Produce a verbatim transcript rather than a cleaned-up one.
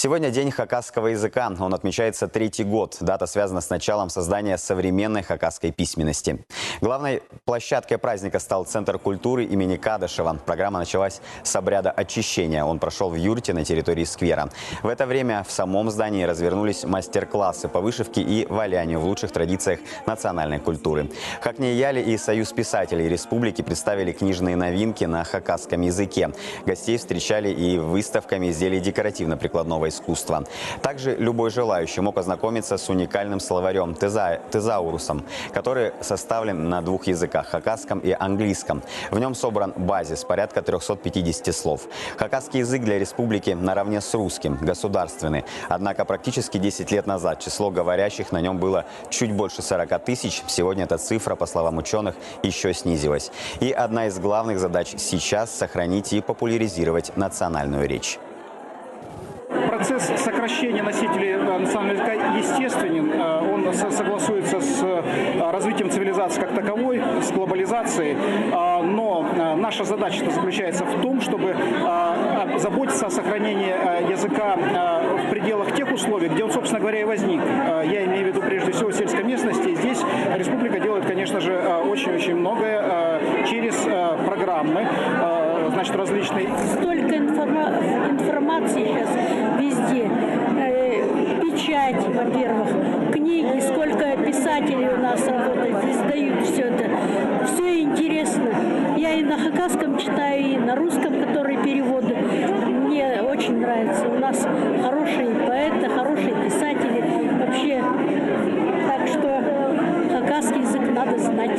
Сегодня День хакасского языка. Он отмечается третий год. Дата связана с началом создания современной хакасской письменности. Главной площадкой праздника стал Центр культуры имени Кадышева. Программа началась с обряда очищения. Он прошёл в юрте на территории сквера. В это время в самом здании развернулись мастер-классы по вышивке и валянию в лучших традициях национальной культуры. Хакнеяли и Союз писателей республики представили книжные новинки на хакасском языке. Гостей встречали и выставками изделий декоративно-прикладного искусства. Также любой желающий мог ознакомиться с уникальным словарём теза-, тезаурусом, который составлен на двух языках, хакасском и английском. В нём собран базис, порядка трёхсот пятидесяти слов. Хакасский язык для республики наравне с русским государственный. Однако практически десять лет назад число говорящих на нём было чуть больше сорока тысяч. Сегодня эта цифра, по словам учёных, ещё снизилась. И одна из главных задач сейчас — сохранить и популяризировать национальную речь. Процесс сокращения носителей, э, национального языка естественен. Э, он со-, согласуется с, э, развитием цивилизации как таковой, с глобализацией. А, но, э, наша задача заключается в том, чтобы, э, заботиться о сохранении, э, языка, э, в пределах тех условий, где он, собственно говоря, и возник. Э, я имею в виду прежде всего сельской местности. Здесь республика делает, конечно же, э, очень-очень многое, э, через, э, программы, э, значит, различные. Столько информа-, информации сейчас везде. Э, печать, во-первых, книги, сколько писателей у нас работают, издают всё это. Всё интересно. Я и на хакасском читаю, и на русском, который переводы. Мне очень нравится. У нас хорошие поэты, хорошие писатели. Вообще. Так что хакасский язык надо знать.